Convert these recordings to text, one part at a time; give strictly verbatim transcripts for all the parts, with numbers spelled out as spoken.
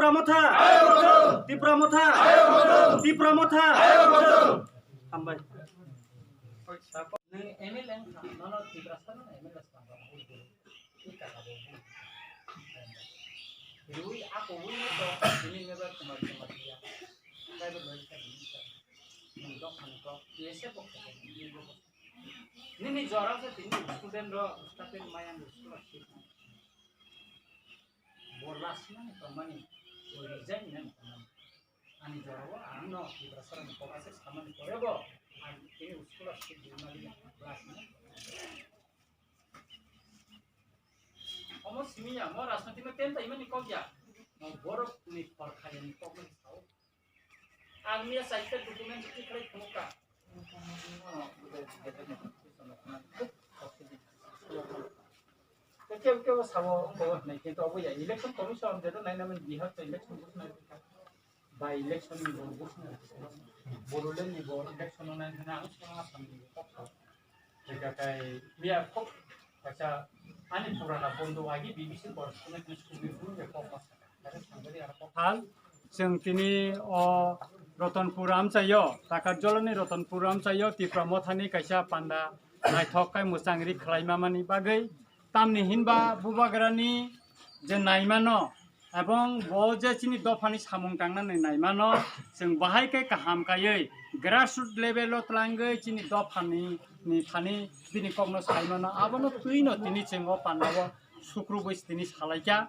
Tipra Motha! Tipra Motha! Tipra Motha! Hambai. Nwng M L A wngkha, nono Tiprasa no M L A swkang rok bui bui. Twi kaka bo bui. Rwi ako bui no to, tini neba kumar kumar ya. Private bai kha bini kha. Nwng dok khan ko, T S F bo kha, bini bo. Nini jora se tini student ro, staff maya ni scholarship. Bo last month to money, bo resign nang to money. Ani jorao ang no Tiprasa rokni kok aswk samani porebo ang tini scholarship rwmani last month. Omo simi ya, mo rajniti no tenta imani kok ya. Mo borok ni porkha yani kok no sao. Ang miya saita document ti khlai phunukha. Kebo kebo sabo wngkha hinwi, kintu obo ya election commission jeto nainani Bihar to election business, by election ni bo business, Bodoland ni bo election no nai hwnwi ang swkang Assam ni kok sao. Tei kakai miya kok kaisa ani purana bondhu agi B B C correspondent ni sumi phunukhe kok ma saka. Thal, chwng tini o Ratanpur amchaio, Takarjolani Ratanpur amchaio Tipra Mothani kaisa panda naithok khai mwchang ri khlaima mani bagwi, tamni hinba Bubagrani je naimano, ebong bo je chini dophani samung tangnani naimano, chwng bahai khe kaham kaiwi grassroot level o tlangwi chini dophani ni thani bini kokno saimano, abono twino tini chwng o pandao sukrubwi tini salaikha.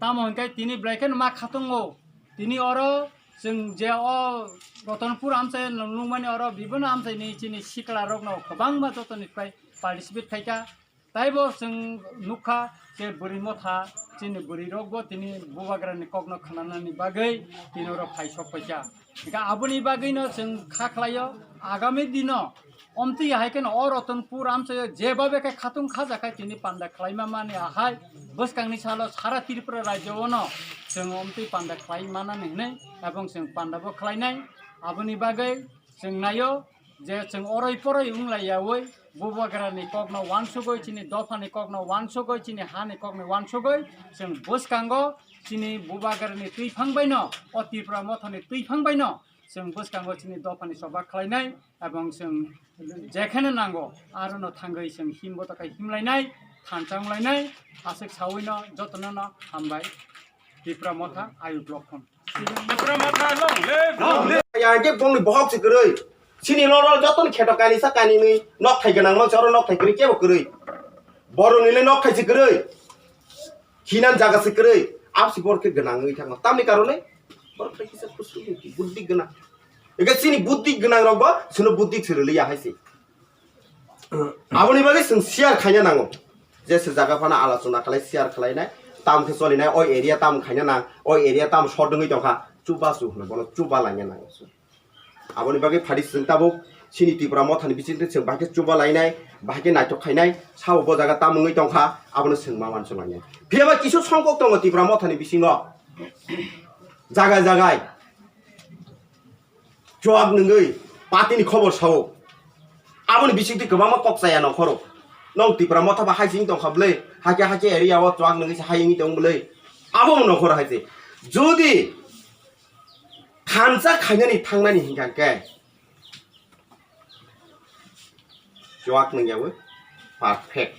Tamo hwnkhe tini belai kheno ma khatungo. Tini oro chwng je o Ratanpur amchai nungmani oro bibino amchaini chini sikla rokno kwbangma jotoni pai participate khaikha. Taibo chwng nukha je bwrwi motha chini bwrwi rokbo tini Bubagrani kokno khwnanani bagwi tini oro phai sok paikha. Hingkhe aboni bagwino chwng kha khlaio, agami dino omtwi hai kheno o Ratanpur amchaio jebabe khe khatung khajakha tini panda khlaima mani ahai bwskangni salo sara Tripura rajyo ono chwng omtwi panda khlai manani hwnwi ebong chwng pandabo khlainai. Aboni bagwi chwng naio je chwng oroi poroi wng laiyaui Bubagrani kokno wansugwi, chini dophani kokno wansugwi, chini hani kokno wansugwi chwng bwskango chini Bubagrani twiphang baino, o Tipra Mothani twiphang baino chwng bwskango chini dophani choba khlainai, ebong chwng jekheno nango arono thangwi chwng himbo takhai himlainai, thansa wnglainai, aswk sawino jotono no hambai. Tipra Motha, Ayuk Lokhon. Tipra Motha, long live! Long live! Yang ke bongni bohok se kwrwi. Chini loro jotono kheto kainwi sa kainwi nwi nok thai gwnang mansa oro nok thai kwrwi kebo kwrwi. Borokni le nok thai se kwrwi. Hinan jaga se kwrwi. Absi bor khe gwnang wngwi thangma. Tamni karone borok khe kisa kusu buddhi gwnang. Ega chini buddhi gwnang rok bo chwngno buddhi se rwliya hai se. Aboni bagwi chwng share khaina nango. Je se jaga phano alochona khlai share khlainai, tam khe cholinai, oi area tam khaina nang, oi area tam short wngwi tongkha, chubachu hwno bono chuba laina nango. Aboni bagwi phadi chwng tabuk chini Tipra Mothani bisingtwi chwng bahai khe chuba lainai, bahai khe naithok khainai, sabo bo jaga tam wngwi tongkha, abono chwng ma uansuk lainai. Phiyaba kisu songkok tongo Tipra Mothani bisingo. Jagai jagai. Chuak nungwi party ni khobor sao. Aboni bisingtwi kwbangma kok chaya nongkhoro. Nong Tipra Motha ba hai sing tongkha bwlwi, hakhe hakhe area o chuak nungwi se hai wngwi tong bwlwi. Abo mo nongkhoro hai se. Jodi thansa khainani thangnani hinkha khe chuak nungyawi perfect,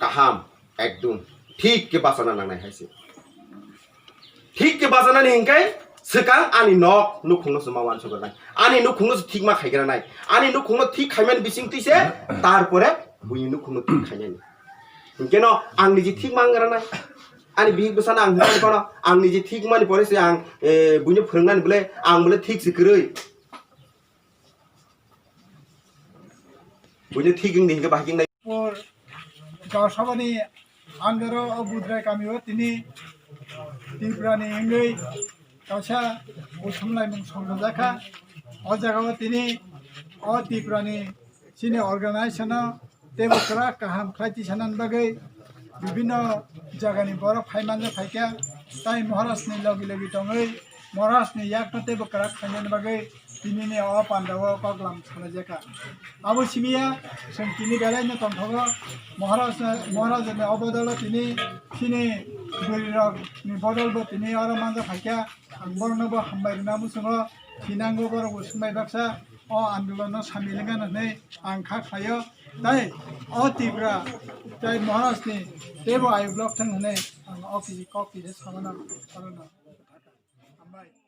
kaham, ekdum thik khe bachana nangnai hai se. Thik khe bachanani hinkhe swkang ani nok nukhungno se ma uansukgranai, ani nukhungno se thik ma khaigra nai, ani nukhungno thik khaimani bisingtwi se tarpore buini nukhungno thik khainani. Hinkhe no ang niji thik ma wngranai, ani bihik bwsano ang hwnwi phano ang niji thik mani pore se ang, eh, buino phwrwngnani bwle ang bwle thik se kwrwi. Buino thik wngdi hinkhe bahai khe wngnai. Por Gaosabani under o Budrai kami o tini Tripura ni wngwi kaisa usumlaimung songjajakha. O jaga o tini o Tripura ni chini organization o teibo kwrak kaham khlai tisanani bagwi bibinno jagani borok phai manja phaikha, tai Maharaj ni logi logi tongwi Maharaj ni yakno teibo kwrak khlainani bagwi tinini o panda o koklam salaijak kha. Abo simi ya, chwng tini belai no tongthogo, Maharaj, Maharaj ni o bodol o tini chini Bwrwi rok ni bodol bo tini oro manjak phaikha, ang borok no bo hambai rwna muchungo, thinango borok bo swmai baksa o andolon no samil wngkha hinwi ang kha khlaio. Tai o Tripura tai Maharaj ni teibo ayuk lok thang hinwi ang o kisi kok kisa samano oro no. Hambai.